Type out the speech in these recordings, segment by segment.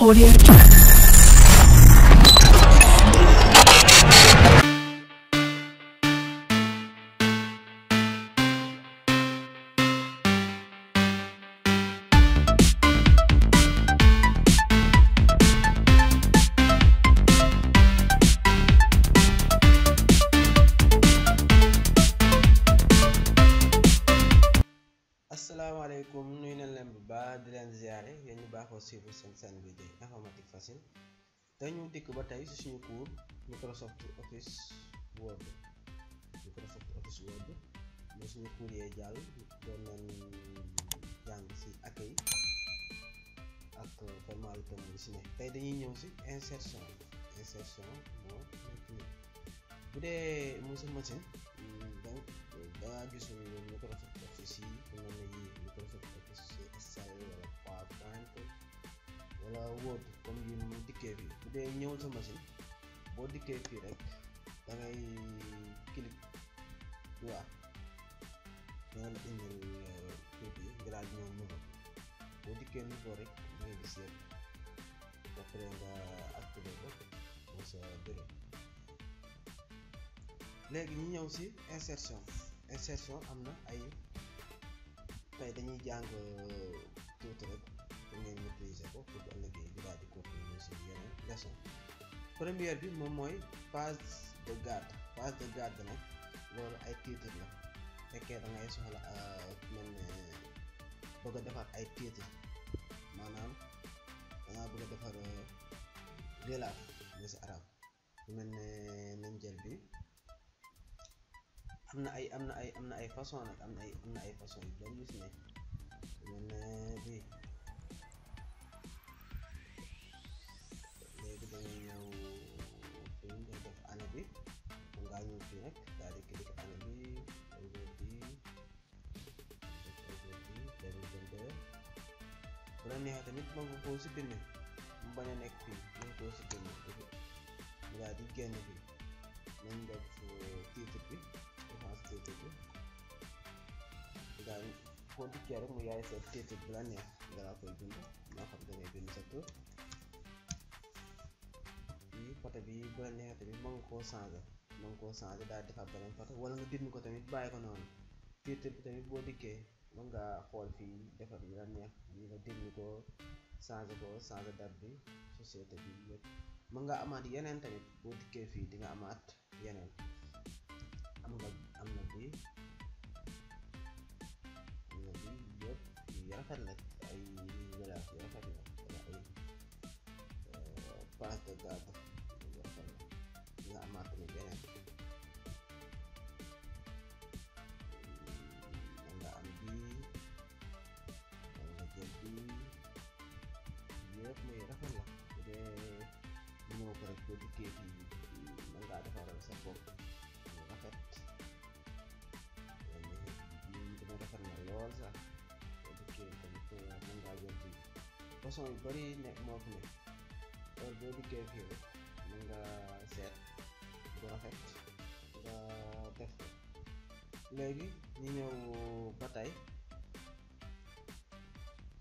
Audio. Assalamualaikum, nuyu nañ leen bu baax di leen ziaré yéen ñu baaxoo suivre seen bi di informatique facile dañu dikk ba tey ci suñu cours Microsoft Office Word mo suñu cours yee jàll doon nañ jàng ci accueil ak formalité mu ci nekk tey dañuy ñëw ci insertion moo nekk ni bu dee mu sa machine donc dangaa gisul Microsoft Office yi fu mel ne yi Microsoft Office Excel wala PowerPoint wala Word comme yi mu dikkee fii bu dee ñëwul sa machine boo dikkee fii rek da ngay clic droit danga la indil fii bi nga daal ñëw nouveau boo dikkee nouveau rek da ngay gis yëpp après nga activé ko dans sa bureau. léegi ñu ñëw ci insertion am na ay tey dañuy jàng tuuti rek pour ngeen maîtriser ko pour ëllëgee di daal di continuer ci yeneen leçon. première bi moom mooy page de garde nag loolu ay titre la fekkee da ngay soxla mel ne bëgg a defar ay titre maanaam dangaa bëgg a defar relaf mu ci arab mel ne nañ jël bi am na ay façon nag am na ay façon yu bari yu ci nekk mel ne bi léegi dañuy ñëw fi nga def année bi mu ngaa ñëw fii rek daal di clic année bi aujourd'hui 2022 bu la neexee tamit mën nga koo ci bind mu bañ a nekk fii mën nga koo ci bind mu daal di génn bi nañ def titre bi daal foo dikkee rek mu yaay sa titre bu la neex nga laa koy bind moo xam da ngay bind sa tur bi photo bi bu la neexee tamit mën nga koo changer daal defar beneen photo wala nga dindi ko tamit bàyyi ko noonu. titre bi tamit boo dikkee mën nga xool fii defar bi la neex yi nga dindi ko changer date bi société bi yëpp mën nga amaat yeneen tamit boo dikkee fii di nga amaat yeneen am na bi yëpp yu rafet la ay village yu rafet la wala ay page de garde yu rafet la nga amaat tamit yeneen nga am bi nga jël bi yëpp muy rafet la bu dee mënoo ko rek boo dikkee fii mën ngaa defaral sa bopp rafet dina rafet na lool sax boo dikkee tamit mën ngaa jël fii façon yu bari nekk moo fi nekk loolu boo dikkee fii rek mën nga seet bu rafet nga def ko. léegi ñu ñëw ba tey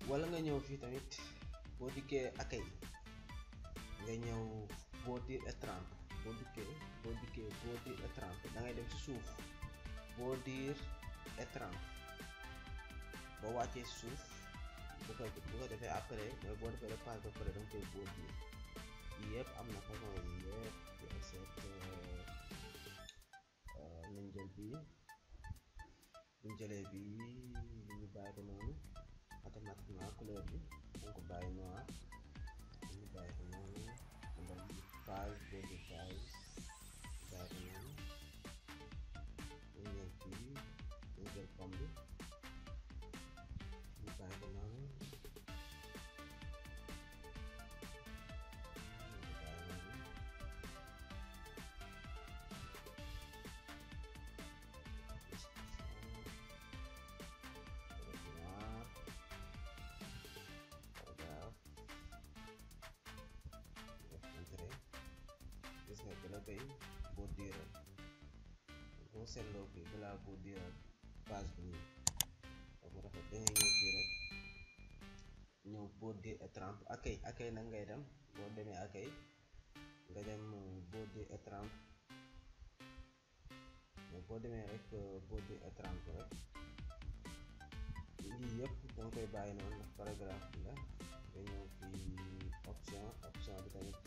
wala nga ñëw fii tamit boo dikkee accueil nga ñëw boo dire et 30 boo dikkee boo dire et 30 da ngay dem ci suuf boo dire et 30 boo wàccee ci suuf bu ko defee après mooy boo defee page ba pare danga koy boo dire yëpp am na façon yi yëpp yu seet nañ jël bii buñ jëlee bi ñu bàyyi ko noonu automatiquement couleur bi dañ ko bàyyi noir ñu bàyyi ko noonu ndam page boo di page bàyyi ko noonu ñu ñëw fii ñu jël pomme bi ñu bàyyi ko noonu kay boo diiral boo seetloo bi balaa boo diiral page bi nii dafa rafet da ngay ñëw fii rek ñëw border et trempe accueil nag ngay dem boo demee accueil nga dem border et trempe mais boo demee rek border et trempe rek lii yëpp danga koy bàyyi noonu ndax paragraphe bi la nga ñëw fii option bi tamit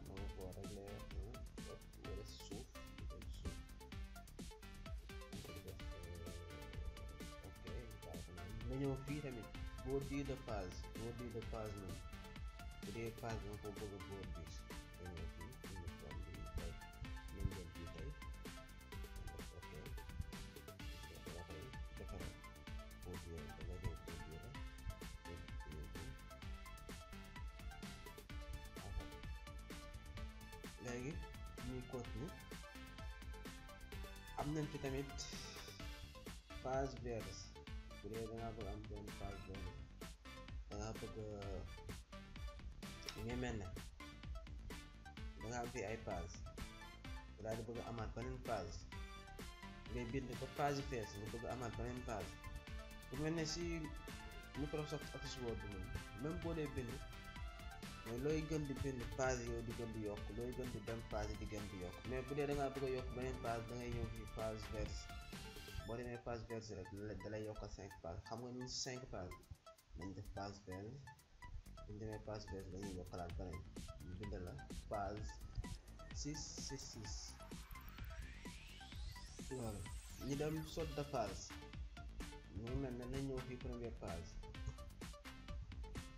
ma nga ko régler wala si suuf ok nga ñëw fii tamit border de page moom bu dee page bi nga ko bëgg a border nga ñëw fii ñu forme bi tey nañ jël fii tey ok dama koy defaral border da nga dee border léegi ñuy continuer am nañ fi tamit page vierge bu dee dangaa bëgg am benn page vierge dangaa bëgg ñu mel ne dangaa am fi ay page daal di bëgg amaat beneen page ngay bind ba page fees nga bëgg amaat beneen page bu mel ne si Microsoft Office Word moom même boo dee bind mais looy gën di bind page yow di gën di yokk looy gën di dem page di gën di yokk mais bu dee dangaa bëgg a yokk beneen page da ngay ñëw fii page vierge boo demee page vierge rek dalay yokkal 5 page xam nga ñun 5 page nañ def page vierge bu ñu demee page vierge dañuy yokkalaat beneen ñu bind la page 666 voilà ñu dem saut de page mu mel ne nañ ñëw fii première page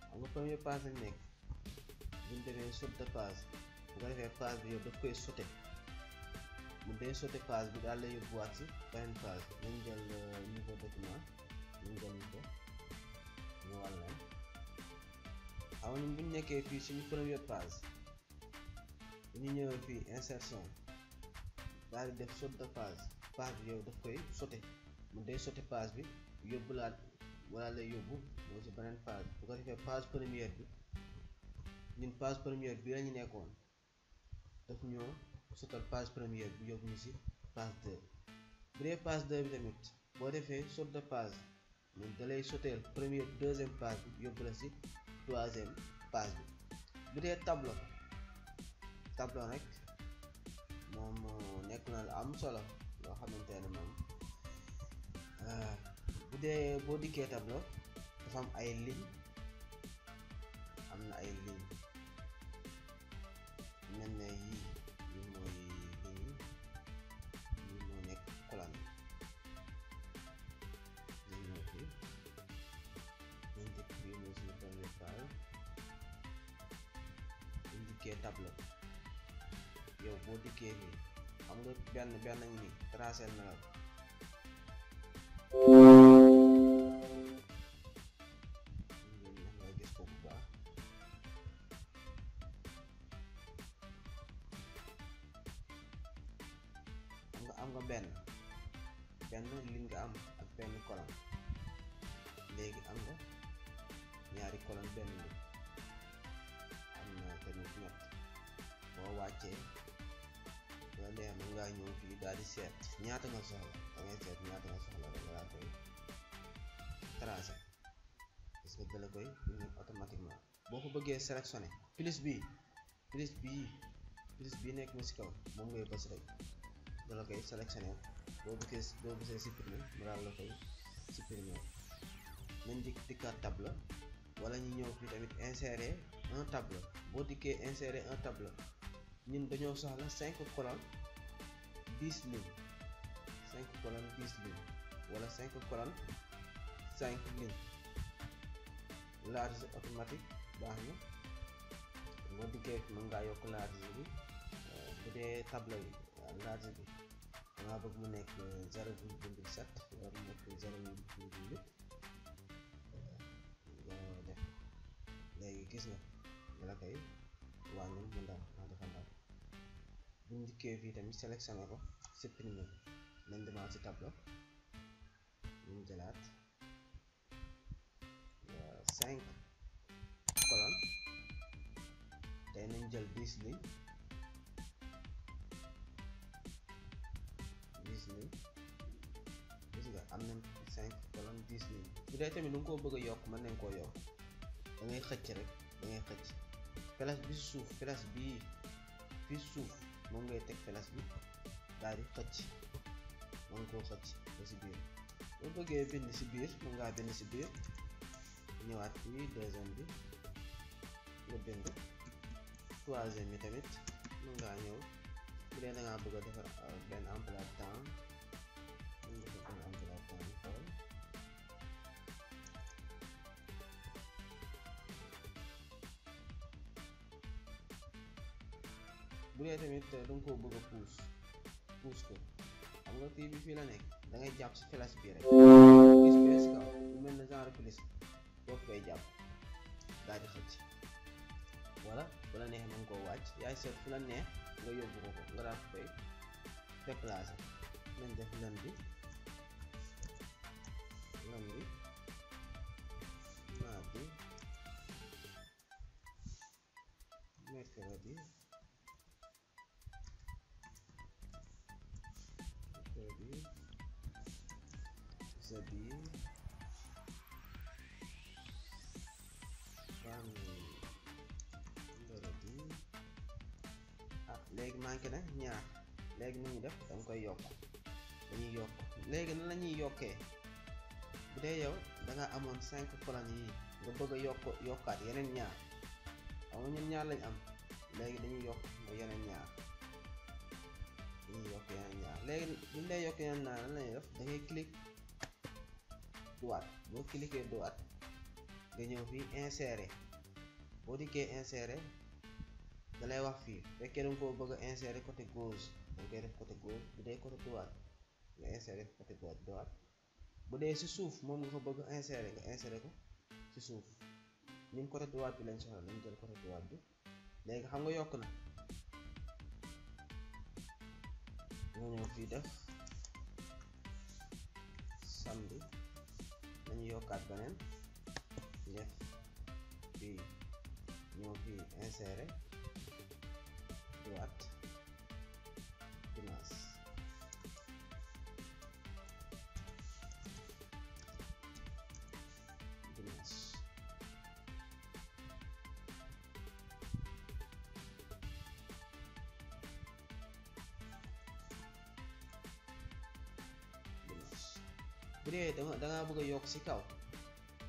xam nga première page lañ nekk bu ñu demee saut de page bu ko defee page bi yow daf koy sauté mu dee sauté page bi daal lay yóbbuwaat si beneen page nañ jël niveau document nañ jël ko ñu wàll leen xam nga ñun bu ñu nekkee fii suñu première page bu ñu ñëwee fii insertion daal di def saut de page bi yow daf koy sauté mu dee sauté page bi yóbbulaat wala lay yóbbu mooy si beneen page bu ko defee page première bi ñun page première bi la ñu nekkoon daf ñoo sautal page première bi yóbbu ñu si page 2 bu dee page 2 bi tamit boo defee saut de page ñun da lay sauteel première deuxième page bi yóbbu la si troisième page bi bu dee tableau rek moom nekk na lu am solo loo xamante ne moom bu dee boo dikkee tableau dafa am ay ligne am na ay ligne mel ne yii mooy ligne yi moo nekk colonne ñu ñëw fii ñu dikk fii mooy suñu premier page ñu dikkee tableau yow boo dikkee fii xam nga benn ngi nii tracé na la nga gis ko bu baax am nga benn ligne nga am ak benn colonne léegi am nga ñaari colonne benn ligne am na tamit ñett boo wàccee boo leer mën ngaa ñëw fii daal di seet ñaata nga soxla da ngay seet ñaata nga soxla rek nga daal koy tracé parce que dala koy automatiquement boo ko bëggee sélectionné plus bii nekk na si kaw moom ngay bës rek dala koy sélectionné boo bëggee supprimer mu daal la koy supprimer nañ dikkaat tableau wala ñu ñëw fii tamit insérer un tableau boo dikkee insérer un tableau ñun dañoo soxla 5 colonnes 10 lignes 5 colonnes 10 lignes wala 5 colonnes 5 lignes large automatique baax na boo dikkee mën ngaa yokk large bi bu dee tableau bi large bi danga bëgg mu nekk 0,7 wala mu nekk 0,8 nga def léegi gis nga dala koy wàññi mu ndaw dafa ndaw bu ñu dikkee fii tamit sélectionné ko supprimer nañ demaat ci tableau ñu jëlaat 5 colonnes tey nañ jël 10 lignes gis nga am nañ 5 colonnes 10 lignes bu dee tamit lu nga koo bëgg a yokk mën nañ koo yokk da ngay xëcc rek da ngay xëcc flèche bi si suuf flèche bii fii suuf moom ngay teg flèche bi daal di xëcc mën koo xëcc ba si biir boo bëggee bind si biir mën ngaa bind si biir ñëwaat fii deuxième bi nga bind troisième bi tamit mën ngaa ñëw bu dee da ngaa bëgg a defar benn emploi de temps mën nga defar benn emploi de temps xool bu dee tamit da nga koo bëgg a puus ko xam nga kii bi fii la nekk da ngay jàpp si flèche bi rek gis bi si kaw lu mel ne genre flèche foofu ngay jàpp daal di xëcc wala bu la neexee mën koo wàcc yaay seet fu la neex nga yóbbu ko nga daal koy déplacer nañ def lundi mardi mercredi jeudi vendredi léegi manqué na ñaar léegi nu ñuy def danga koy yokk dañuy yokk léegi nan la ñuy yokkee bu dee yow da nga amoon 5 colonnes yi nga bëgg a yokkaat yeneen ñaar xam nga ñun ñaar lañ am léegi dañuy yokk ba yeneen ñaar léegi buñ lay yokk yeneen ñaar lan lañuy def da ngay clic droite boo cliquer droite nga ñëw fii insérer boo dikkee insérer da lay wax fii fekkee danga koo bëgg a insérer côté gauche da ngay def côté gauche bu dee côté droite nga insérer côté droite bu dee ci suuf moom nga ko bëgg a insérer nga insérer ko ci suuf ñun côté droite bi lañ soxla lañ jël côté droite bi léegi xam nga yokk na nga ñëw fii def samedi dañu yokkaat beneen def fii ñëw fii insérer droite dimanche bu dee dangaa bëgg a yokk ci kaw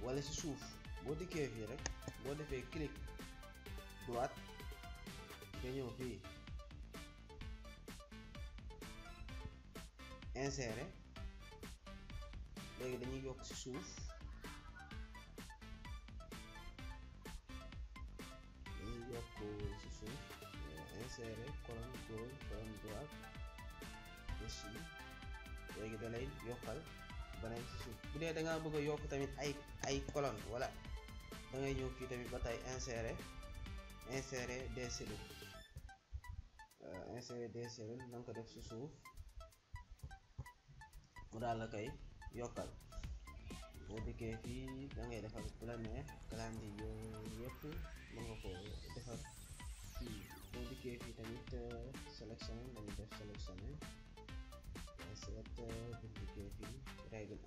wala ci suuf boo dikkee fii rek boo defee clic droite nga ñëw fii insérer léegi dañuy yokk ci suuf insérer colonne gauche colonne droite aussi léegi da lay yokkal beneen ci suuf bu dee da ngaa bëgg a yokk tamit ay colonne wala da ngay ñëw fii tamit ba tey insérer des cellules na nga ko def ci suuf mu daal la koy yokkal boo dikkee fii da ngay defal bu la neex calendrier yëpp mën nga ko defar fii boo dikkee fii tamit sélectionné dañuy def sélectionné bu dikkee fii règle 1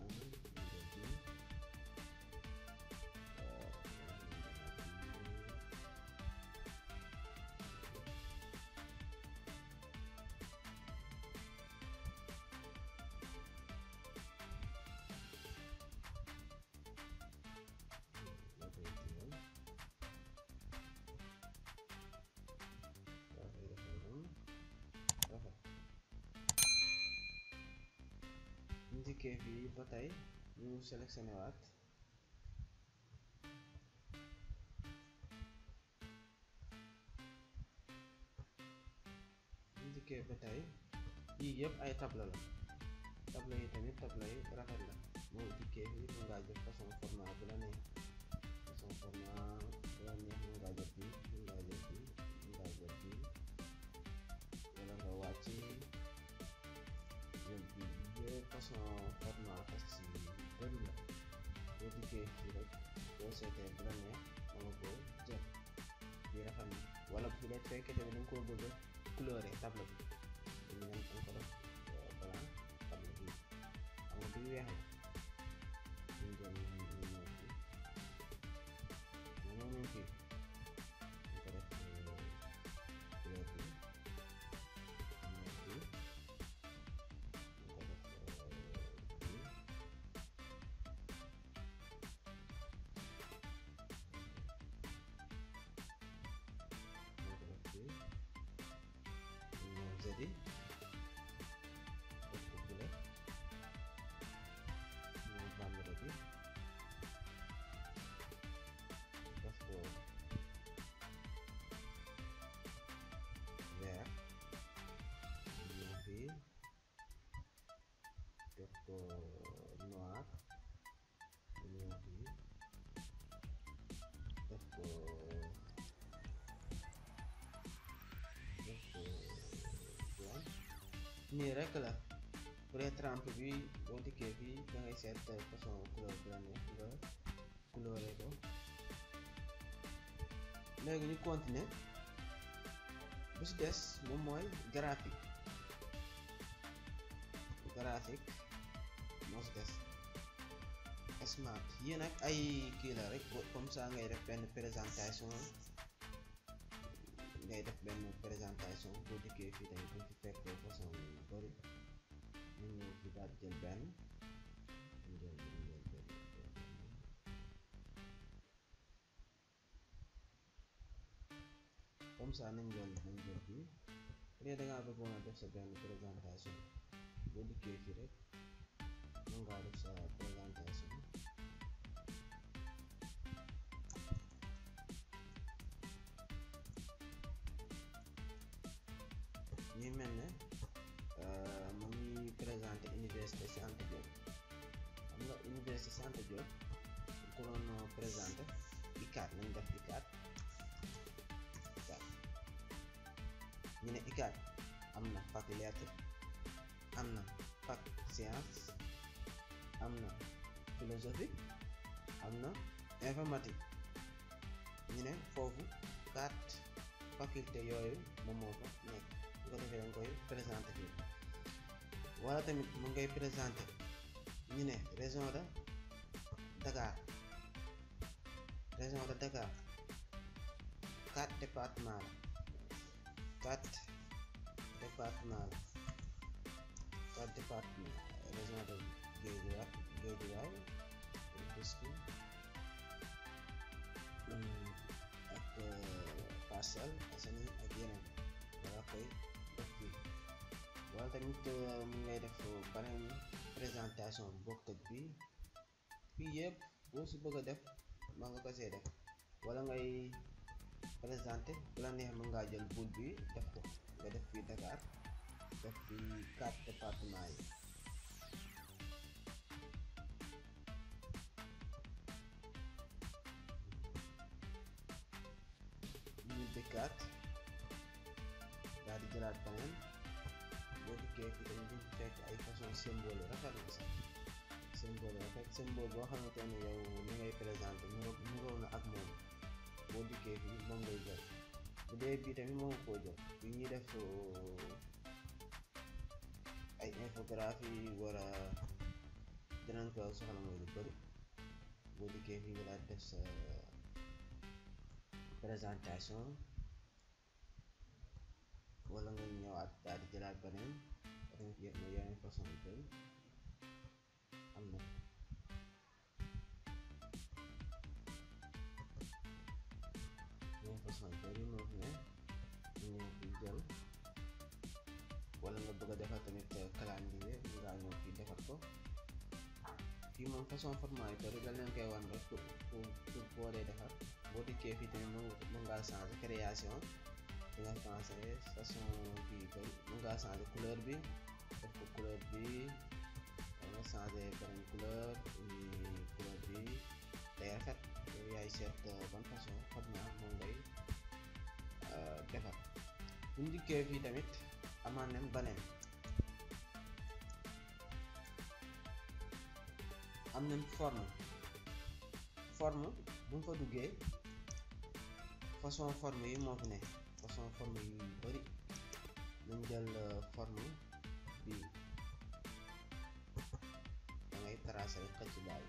dikkee fii ba tey ñu sélectionné waat dikkee ba tey yii yëpp ay tableau la tableau yi tamit tableau yi rafet la moo dikkee fii mën ngaa jël façon format bu la neex façon format bu la neex mën ngaa jël fii mën ngaa jël fii mën ngaa jël fii wala nga wàcc façon format parce que bëri la boo dikkee fii rek boo seetee bu la neex mën nga koo jël bii rafet na wala bu dee fekkee tamit da nga koo bëgg a couleur tableau bi dañu leen ko def blanc tableau bi xam nga bii weex la ñu jël ñu ñëw fii ñu fii ñu ko def couleur bi ñu fii ñu ko def fii jadi untuk bulat ini gambar lagi terus ke vert ini terus ke noir ini terus ke nii rek la pour trempe bi boo dikkee fii da ngay seet façon couleur bu la neex nga couleur ko léegi ñu continuer bu ci des moom mooy graphique moo ci des smart yi nag ay kii la rek comme ça ngay def benn présentation boo dikkee fii tamit bu fi fekk façon yu bari ñu ñëw fi daal di jël benn comme ça nañ jël fii bu dee dangaa bëggoon a def sa benn présentation boo dikkee fii rek mën ngaa def sa présentation ñuy mel ne mu ngi présenté université Cheikh Anta Diop xam nga université Cheikh Anta Diop ko doon présenté ICAD nañ def ICAD ñu ne ICAD am na fac lettre am na fac science am na philosophie am na informatique ñu ne foofu 4 faculté yooyu moom moo fa nekk bu ko defee danga koy présenté fii wala tamit mu ngay présenté ñu ne région de Dakar 4 départements la 4 départements région de Guédiawaye Rufisque ak Parcelles Assainies ak yeneen wala koy def fii wala tamit mu ngay def beneen présentation bokk ak bii fii yëpp boo si bëgg a def maa nga ko see def wala ngay présenté bu la neex mën ngaa jël boule bi def ko nga def fii Dakar def fii 4 départements yi ñu dëkkaat daal di jëlaat beneen boo dikkee fii tamit di fekk ay façon symbole yu rafet na sax symbole boo xamante ne yow ni ngay présenté niroo na ak moom boo dikkee fii moom ngay jël bu dee bii tamit moom koo jël bi ñuy def ay infographie wala dinañ ko soxla mooy lu bari boo dikkee fii nga daal def sa présentation wala nga ñëwaat daal di jëlaat beneen yeneen façon yu bari am na yeneen façon yu bari moo fi ne ñu ñëw fi jël wala nga bëgg a defar tamit calendrier ñu ngaa ñëw fii defar ko fii moom façon format yu bari la leen koy wan rek pour boo dee defar boo dikkee fii tamit mën ngaa changer création di nga changer façon kii bari mën ngaa changer couleur bi def ko couleur bi nga changer beneen couleur bi day rafet yow yaay seet ban façon format moom ngay defar bu ñu dikkee fii tamit amaan nañ beneen am nañ forme bu ñu fa duggee façon forme yi moo fi ne façon forme yu bari nañ jël forme bi da ngay tracé rek xëcc bàyyi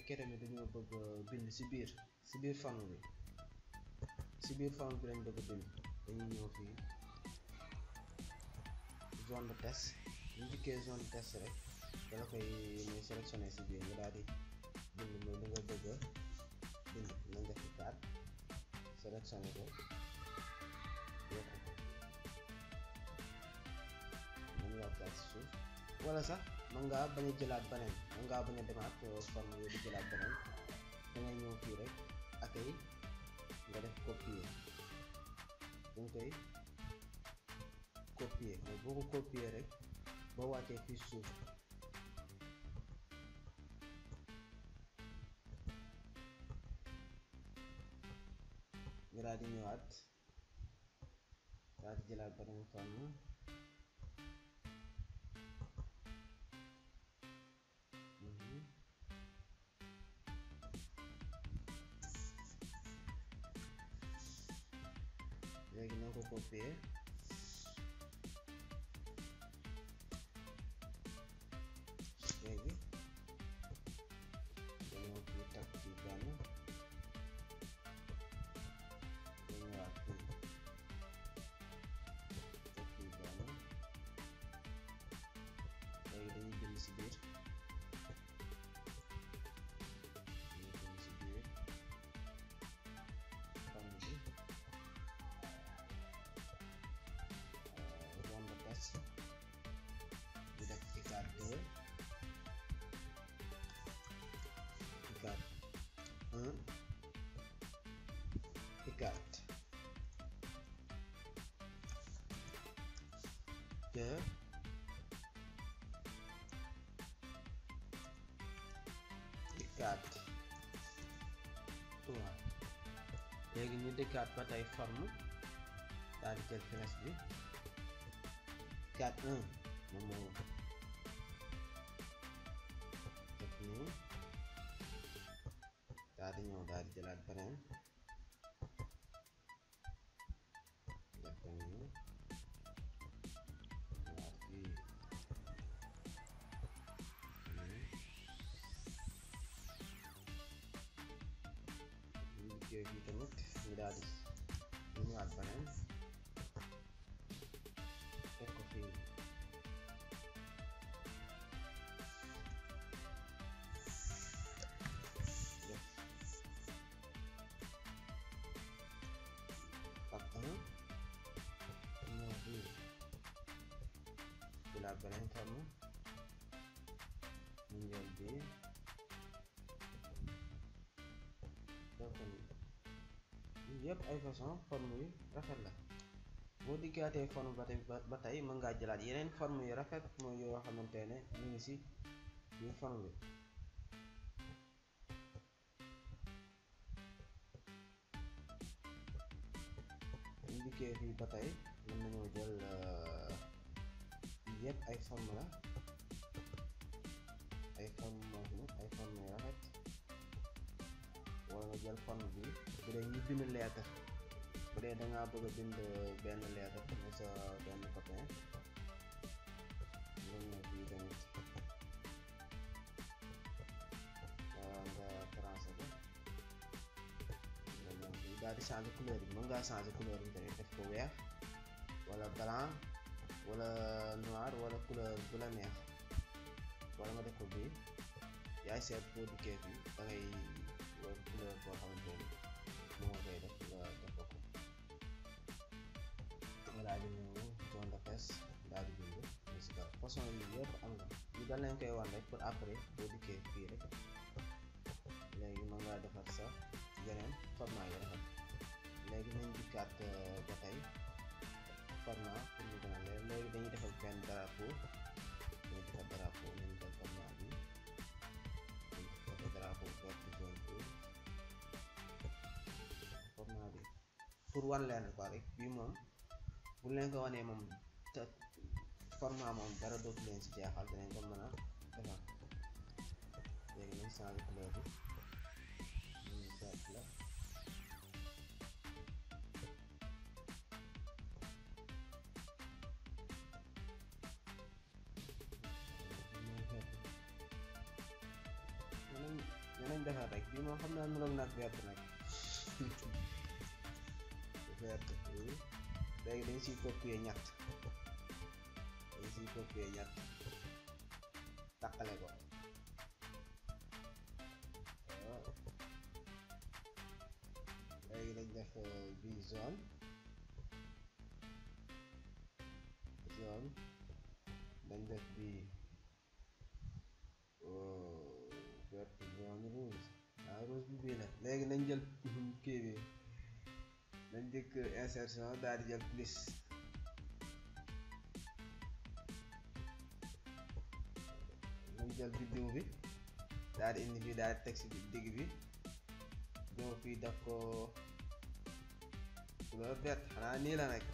fekkee tamit dañoo bëgg bind si biir forme bi lañ bëgg bind dañuy ñëw fii zone de test ñu dikkee zone de test rek dala koy muy sélectionné si biir nga daal di bind mooy li nga bëgg bind nañ def ci 4 sélectionné ko yokk ko mën nga wàccaat si suuf wala sax mën ngaa bañ a jëlaat beneen mën ngaa bañ a demaat forme yooyu di jëlaat beneen dangay ñëw fii rek akay nga def copier dañ koy copier mooy boo ko copier rek boo wàccee fii suuf nga daal di ñëwaat daal di jëlaat beneen forme léegi na ko copier léegi dañoo fi tag ci benn dañuwaat fii tag ci benn léegi dañuy bind ci biir forme bi zone de test ñu def ICAR 2 ICAR 1 ICAR 2 ICAR 3 léegi ñu dëkkaat ba tey forme daal di jël flèche bi 4 1 moom moo def nii daal di ñëw daal di jëlaat beneen def ko nii ñëwaat fii ñu liggéey fii tamit ñu daal di ñëwaat beneen teg ko fii ak ñëw fii jëlaat beneen forme ñu ñëw bii def ko nii yëpp ay façon forme yu rafet la boo diggaatee forme ba tey mën ngaa jëlaat yeneen forme yu rafet mooy yoo xamante ne ñu ngi ci biir forme bi ñu dikkee fii ba tey mën nañoo jël yëpp ay forme la ay forme ay forme yu rafet wala nga jël forme bi bu dee ñu bind lettre bu dee dangaa bëgg a bind benn lettre pour sa benn copain nga ñëw fii tamit nga tracé ko nga ñëw fii daal di changer couleur bi mën ngaa changer couleur bi tamit def ko weex wala blanc wala noir wala couleur bu la neex wala nga def ko bii yaay seet boo dikkee fii da ngay wala couleur boo xamante ni moo koy def nga def ko nga daal di ñëw zone de test daal di bind si kaw façon yi yëpp am na ñu dañ leen koy wan rek pour après boo dikkee fii rek léegi mën ngaa defar sa yeneen format yi rafet léegi nañ dikkaat ba tey format pour ñu gën a leer léegi dañuy defal benn drapeau dañuy defar drapeau nañ def format bi defar drapeau vert jaune rouge format bi pour wan leen ko rek bii moom bu leen ko wanee moom te format moom dara dootu leen si jeexal dinañ ko mën a defar léegi nañ changer couleur bi ñu vert la dinañ defar rek bii moom xam naa nuroog nag vert nag vert léegi dañ siy copier ñett taqale ko léegi dañ def bi jaune dañ def bi vert jaune rouge rouge bi bii la léegi nañ jël kii bi nañ dikk insertion daal di jël plus nañ jël biddiw bi daal di indi bi daal di teg ci digg bi ñëw fii def ko couleur vert xanaa nii la nekk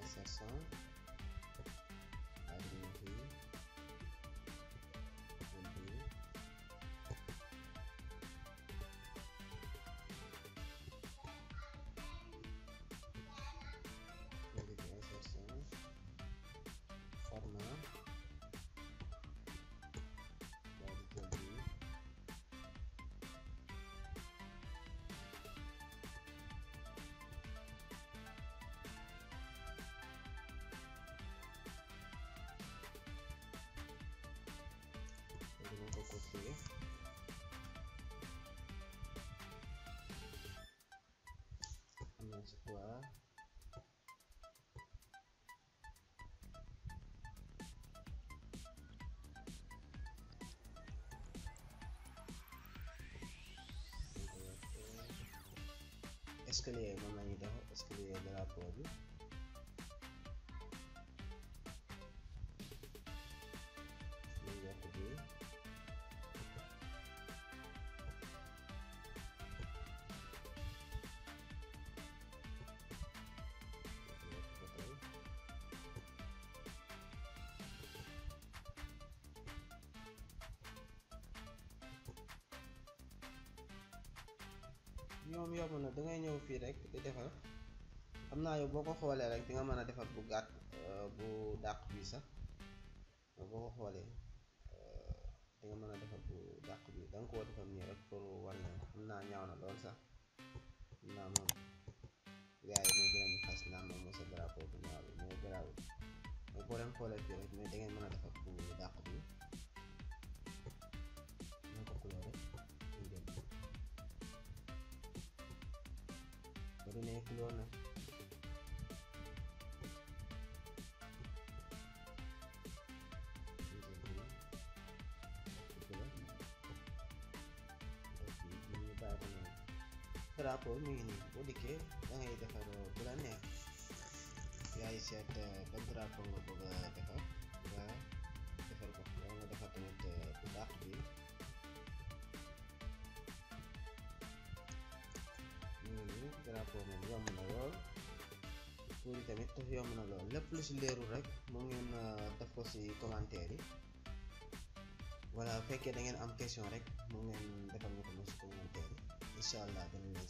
insertion format dinañ ko copier am nañ ci quoi escalier moom lañuy def escalier drapeau bi ñu yokk bi ñoom yomb na dangay ñëw fii rek di defar xam naa yow boo ko xoolee rek di nga mën a defar bu gàtt bu dàq bii sax boo ko xoolee di nga mën a defar bu dàq bii da nga koo defar nii rek pour wan leen xam naa ñaaw na lool sax xam naa moom gars yi ñoo gën a xas naa moom mooy sa drapeau bu ñaaw bi mais garaaw mais boo leen xoolee fii rek mais da ngeen mën a defar bu dàq bii ñu ko couleur rek bari na couleur na drapeau mi ngi nii boo dikkee da ngay defar bu la neex yaay seet ban drapeau nga bëgg a defar nga defar ko wala nga defar tamit bu dàq bi drapeau moom yomb na lool tuuri tamit yomb na lool lépp lu ci leerul rek mu ngeen def ko ci commentaire yi wala bu fekkee da ngeen am question rek mu ngeen defal ñu ko ci commentaire yi incha allah danañ leen